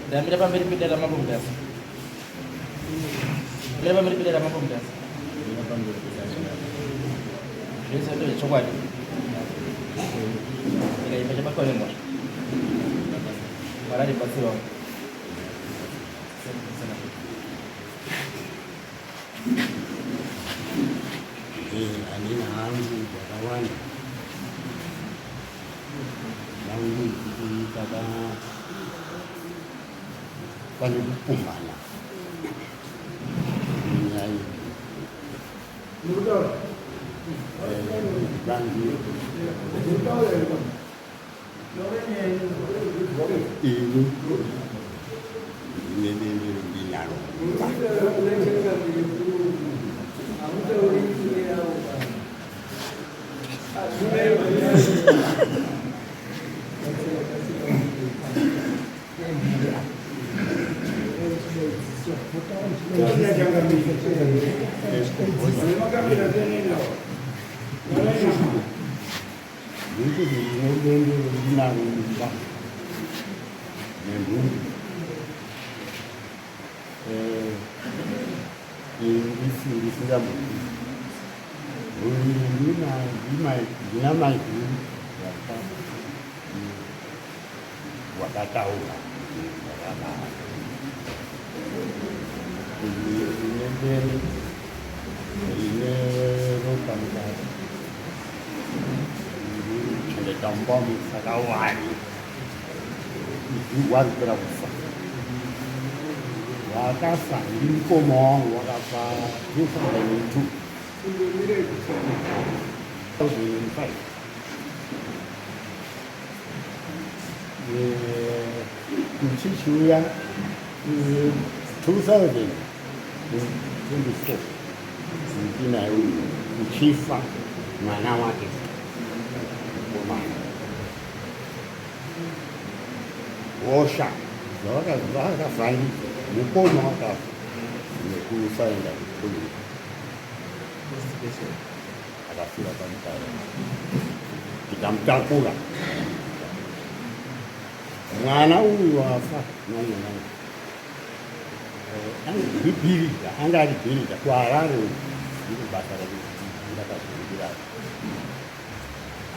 Ndamira pamberi pedare raMambo Mutasa. Ndamira pamberi pedare raMambo Mutasa. Zvese ndezvechokwadi. Ndikaimba chabatwa nemhosva. Mwari andibatsirawo. Handina hangu zvakawanda vangu baba pane kupumhana nyaya iyi vangu ini ndine dendere ndinaro. Ndikuti ndine dendere ndinaro mumba nemhuri. Ndisingambozivi. Ndina maiguru wakataura zvakadaro. Ndine dende rine ropa mukati. Ndiri kuchengeta mumba umu sakawani. Wari kupera kufa. Wakafa ndi mukoma wangu wakafa 2002. 2005. Kuchichiuya 2024 ndinaye uyu kuchifa mwana wake mukomana hosha zvavakafa ndizvo mukoma wakafa nekusaenda kutoilet akafira pamutaro tikamutakura mwana uyu wafa nomwana ndibhirida anga ari bhirida kuHarare ndiro basa ndakazvimbira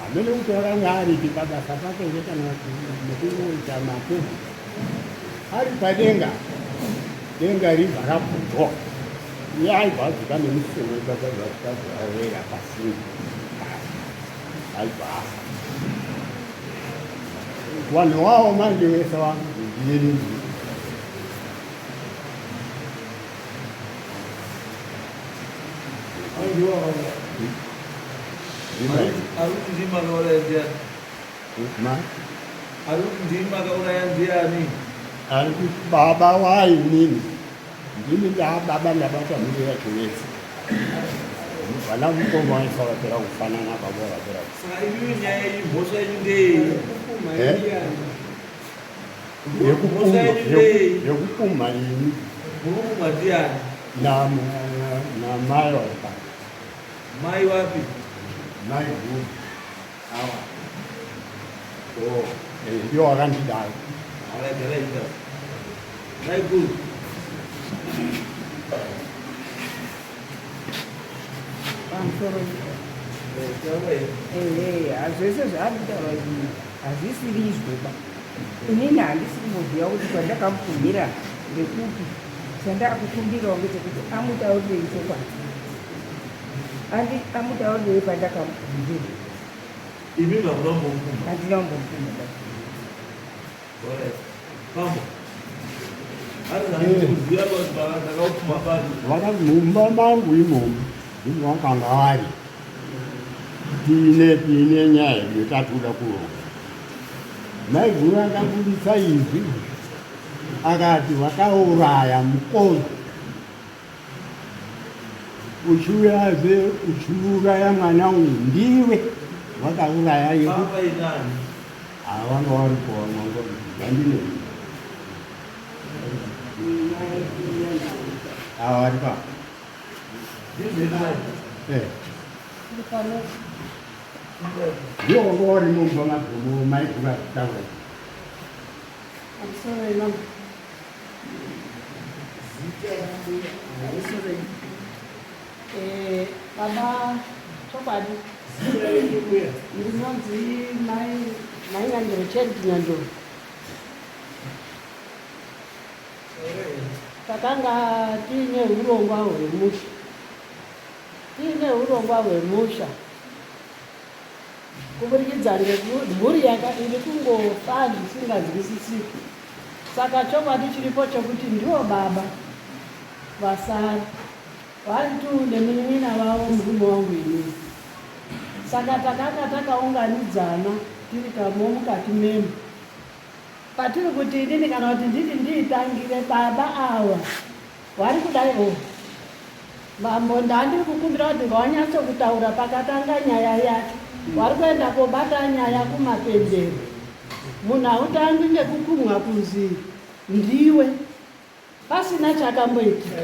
hamene kuti wakanga aripi pabasa pake here kana nekungoita makubu ari padenga denga ribva rabvutwa iye aibva adzika nemusoro ipapazvaawera pasina aibva afa vanhu wavo manje wese vangu Ari kuti ndiani? Ari kuti baba wai inini ndini ndaababa ndabata mhuri yacho yese vana mukoma vaisa vapera kufanana baba vapera. Saka imimi nyaya yenyu mhosva yenyu ndeyei? Yekupumha ini. Murikupumha ndiani? Namai wapa. Mai wapi? Mai guru awa ndiwo wakandidaro. Mai guru. Pamusoro zvese zvaari kutaura izvi hazvisiri izvo ba. Inini handisi kumboziva kuti kwandakamupumhira ndekupi. Chandakukumbirawo ngechekuti amutaurirei chokwadi, amutaurirei pandakamupumhira. Imi hamuna kumbomupumha? Handina kumbomupumha ba. Mambo. Mumba mangu imomo ndimo wakanga vari tiine tiine nyaya yedu yatatoda kuronga. Maiguru akabudisa izwi akati wakauraya mukoma uchiuyazve uchiuraya mwana uyu ndiwe wakauraya yekuti vanga varipo vamwe vandine ava vari pa ndiwo wanga vari mumba magomo maiguru achitaura. Eh, baba chokwadi ndinonzi mai mai Nyandoro, Charity Nyandoro. Takanga tiine urongwa hwemusha, tiine urongwa hwemusha kuburikidza ngemhuri yaka iri kungofa zvisinganzwisisiki. Saka chokwadi chiripo chokuti ndivo baba vasara vari tu nemunin'ina vavo, murume wangu inini. Saka takanga takaunganidzana tiri kamo mukati memo patiri kuti inini kana kuti nditi ndiitangire baba ava vari kudai o mambo ndandiri kukumbira kuti ngawanyatso-kutaura pakatanga nyaya yacho. Vari kuenda kobata nyaya kumapendero. Munhu hautangi ngekukumwa kunzi ndiwe pasina chakamboitika.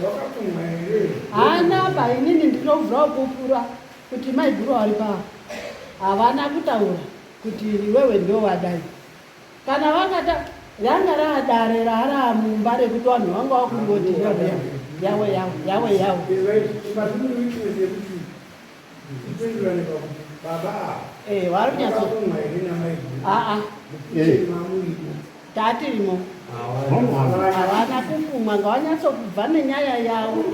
Haana ba inini ndinovhura kupupura kuti maiguru vari paa havana kutaura kuti iwewe ndo wadai. Kana vakata ranga raadare raaraa mumba rekuti vanhu vanga vakungoti yawe yawe yawe yawe. Eh, vari kunyatso aa tatirimo havana kupumwa, ngavanyatso kubva nenyaya yavo.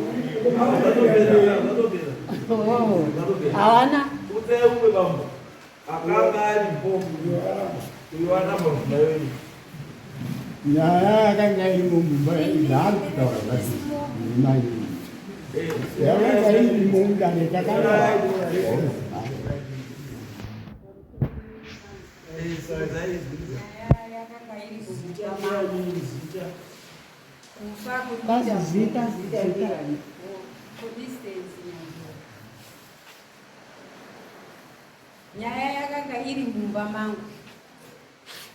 Oh, havana. Udzai umwe bambo akanga aripo uyo anamba mvuma yenyu. Nyaya yakanga irimo mumba izari kutaura zvati mai yakanga irimo mudare takanga. Nyaya yakanga iri mumba mangu. Kufa kuri Bazi kuita zita, zita zita. nderani? Consistency Nyandoro. Nyaya yakanga iri mumba mangu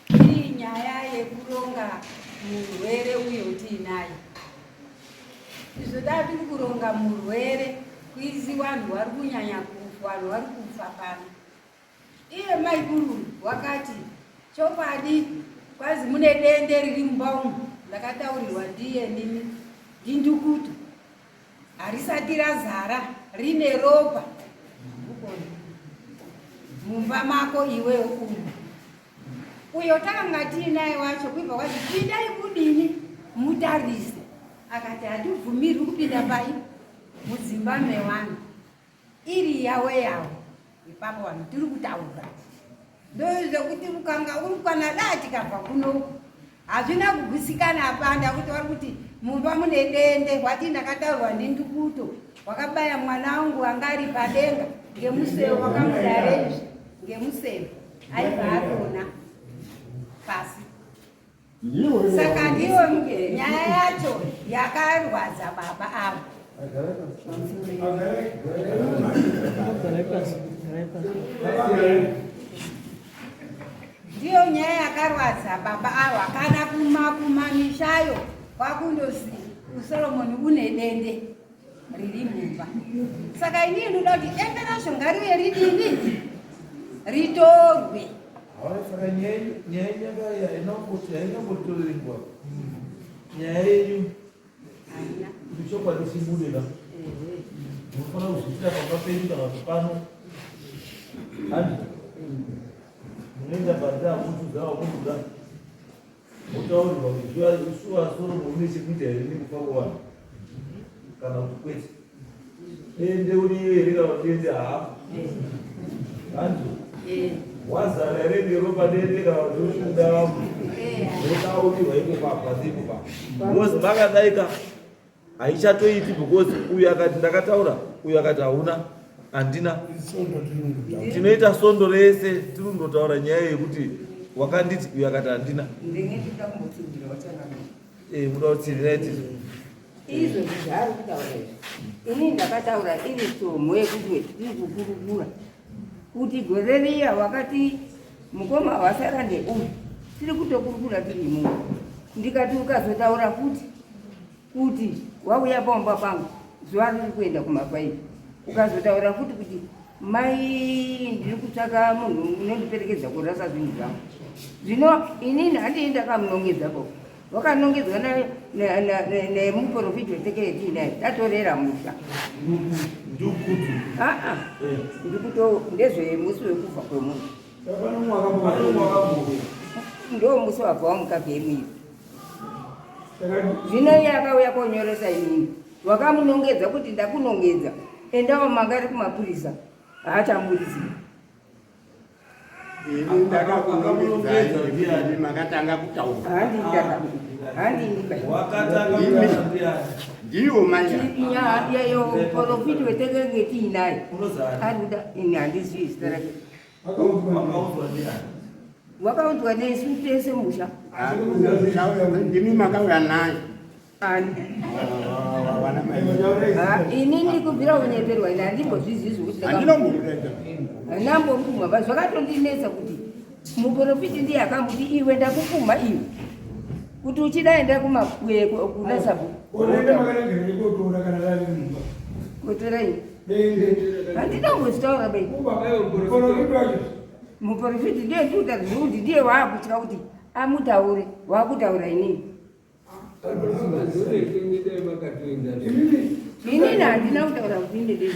iri nyaya yekuronga murwere uyo tiinaye. Izvo daa tiri kuronga murwere kuizi vanhu vari kunyanya kufa, vanhu vari kufa pano. Iye maikuru wakati chokwadi kwazi mune dende riri mumba umu, ndakataurirwa ndiye nini ndindukutu, harisati razara, rine ropa mumba mako iwe umu. Uyo takanga tiinaye wacho kuibva kwazi pindai kudini mutarise, akati hatibvumirwi kupinda pai mudzimba mevanhu iri yawe yawo. Ipapo vanhu tiri kutaura ndozvekuti ukanga uri kwana daa tikabva kunoku hazvina kugutsikana apanda kuti vari kuti mumba mune dende wati ndakataurwa ndindukuto wakabaya mwana wangu anga ari padenga ngemuseve wakamudarezvi ngemuseve aibva adona pasi. Saka ndiyo nyaya yacho yakarwadza baba avo. Garai pasi, garai pasi. Ndiyo nyaya yakarwadza baba ava. Kana kumamishayo kwakundozi uSolomoni une dende riri mumba. Saka inini ndoda kuti dende racho ngariuye ridini ritorwe. Saka nyaya nyaya hainambotorerengwa nyaya yenyu Haina. Kuti chokwadi chibude ka, munofanira kuzviitira pamba penyu kana kuti pano handi munoenda panze amutuza wamutuza motaurirwa kuti shuwa Solomon une chekuita here nekufa kwevanhu kana kuti kwete, dende uriyo here kana kuti dende haapo, hanzi wazara here neropa dende kana kuti uri kuda motaurirwa iko papanze iko pa because makadaika haichatoiti because uyu akati ndakataura, uyu akati hauna, handina. Tinoita sondo rese tiri kundotaura nyaya yekuti wakanditi, uyu akati handina. Ndinge ndinoda kumbotsingira wachangamira. Eh, muda kutsingira iti. Izvozvi zvaari kutaura izvi, ini ndakataura iri tsomo yekuti tiri kukurukura kuti gore riya wakati mukoma wasara ndeuyu, tiri kutokurukura tiri imomo, ndikati ukazotaura futi kuti wauya paumba pangu zuva riri kuenda kumafaivi, ukazotaura futi kuti mai ndiri kutsvaka munhu unondiperekedza kurasa zvinhu zvangu, zvino inini handii ndakamunongedza po. Wakanongedzwa nemuprofiti wetekere tiinaye tatorera musha. Ndukutu. Aa, ndikuto ndezvemusi wekufa kwemunhu. Pane umwe wakambouya. Ndo musi wabva wamuka gemu. Zvino iye akauya konyoresa inini, wakamunongedza kuti ndakunongedza, endawo mangari kumapurisa, haachamburizii. Ini ndakakunongedzai, makatanga kutaura. Handini bai. Wakatanga kutaura ndiani? Ndiwo manya. Yayo profiti wetekenge tiinaye. Unozani? Arikuda ini handizivi zita rake. Wakaudzwa ndiani? Wakaudzwa nesu tese musha. Ndimi makauya naye. Ani? Vana mai. Ah, inini kubvira kunyeperwa ini handimbozvizivi zvekuti Handinombomurega. Handambomupumha ba zvakatondinetsa kuti muprofiti ndiye akamuti iwe ndakupumha iwe kuti uchida enda kuna sabhuku kotora ini handinambozvitaura bei. Muprofiti ndiye ndikutaura zvekuti ndiye waakutya kuti amutaure, waakutaura inini. Inini handina kutaura kuti ine dende.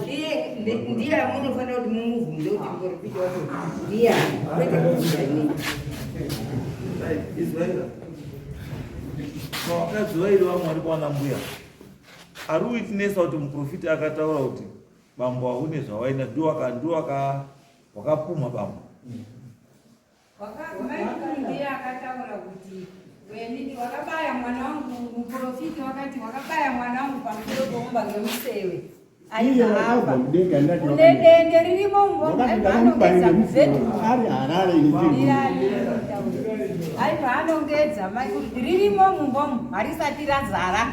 Iye ndiye amunofanira kuti mumubvunze kuti muprofiti wacho ndiyani, kwete kubvunza inini. Israela. Vakadzi vairi vamwari kwana mbuya. Ari witnessa kuti muprofiti akataura kuti bambo haune zvawaina, ndiwo wakapumha bambo. Maikuru ndiye akataura kuti wenini wakabaya mwana wangu, muprofiti wakati wakabaya mwana wangu pamusoro poumba ngemusewe. Iye Aibva wakabva afa. mudenga ndati Une dende ririmo mumba, wakati aibva ndakamubaya anongedza nemusoro kubhedhuru. ari Harare ini. Aibva anongedza maikuru kuti ririmo mumbomu, harisati razara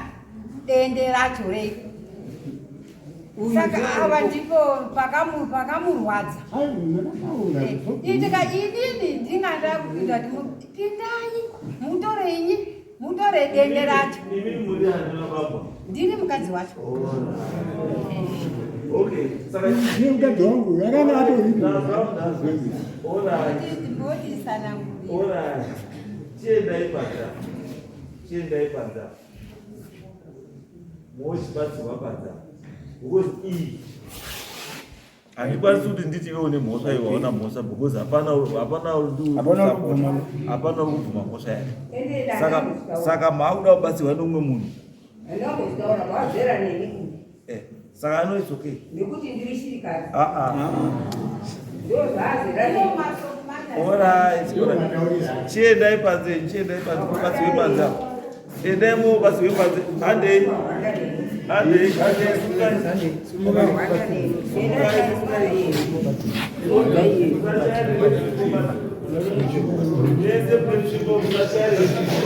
dende racho rei. Saka ava ndipo pakamurwadza. Ai, ndakataura. Itika inini ndingada kupinda kuti pindai mutoreinyi, mutore dende racho. Imi muri ani bambo? Ndini mukadzi wacho. Okay. Saka Ndiye mukadzi wangu yakanga atori. Alright. Motisanangurira. Alright. Chiendai panza. Chiendai panza. Mochibatsirwa panza. Because iyi handikwanisi kuti nditi iwe une mhosva, iwe hauna mhosva, because hapana Hapana kubvuma. hapana uri kubvuma mhosva yake. Saka maakuda kubatsirwa neumwe munhu. Handambozvitaura wazera neni. Saka ano it's okay. Nekuti ndiri shirikadzi. Ah ah. Ndo zvaazera neni. Alright, alright. Chiendai panze, chiendai panze, mubatsirwe panze apo. Endai mubatsirwe panze. Handei. Handei, handei, simukai. Simukai, simukai. Mese mune nzvimbo, musashare nzvimbo.